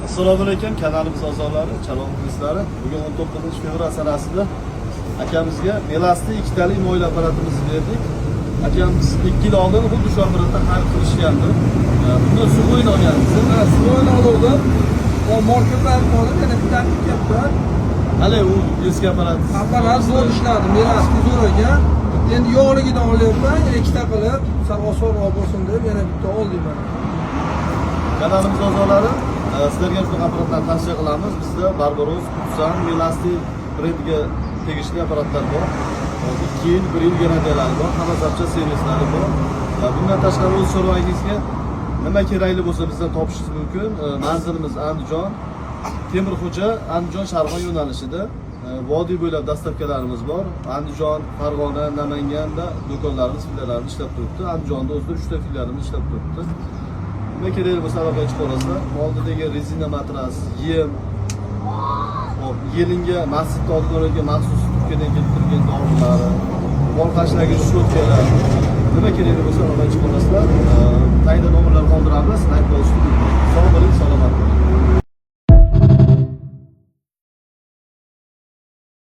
Assalomu alaykum, kanalimiz a'zolari, chorva muxlislari. Bugun 19 fevral sanasida akamizga Melasli ikkitalik moyli apparatimizni berdik. Akamiz 2 yil oldin xuddi shu apparatdan xarid qilishgandi. Bundan сухой ni olgansiz. Ha, сухой ni oluvdim. O mol ko'payib qoldi, yana bitta kelibdi. Hali u eski apparat. Apparat zo'r ishladi, Melasli zo'r ekan. Endi yo'qligidan olyapman, yana ikkita qilib, sal osonroq bo'lsin deb yana bitta oldik mana. Kanalimiz a'zolari, sizlarga shunaqa apparatlarni tavsiya qilamiz. Bizda Barbaros, Kutsan, Melasti brendiga tegishli apparatlar bor. 2 yil, 1 yil garantiyalari bor, hamma zapchast servislari bor. Bundan tashqari o'z chorvangizga nima kerakli bo'lsa, bizdan topishingiz mumkin. Manzilimiz Andijon, Temirxo'ja, Andijon Sharg'on yo'nalishida. Vodiy bo'ylab доставка larimiz bor. Andijon, Farg'ona, Namanganda do'konlarimiz, filiallarimiz ishlab turibdi. Andijonda o'zida 3 ta filialimiz ishlab turibdi. Nima kerak bo'lsa, aloqaga chiqa olasizlar. Oldidagi rezina matras, yem, hop, yelinga masjidni oldini oladigan maxsus Turkiyadan kelib turgan dorilari, mol qashdagi щётка lar, nima kerak bo'lsa, aloqaga chiqa olasizlar. Tagida nomerlar qoldiramiz, layk bosishni unutmang. Sog' bo'ling, salomat.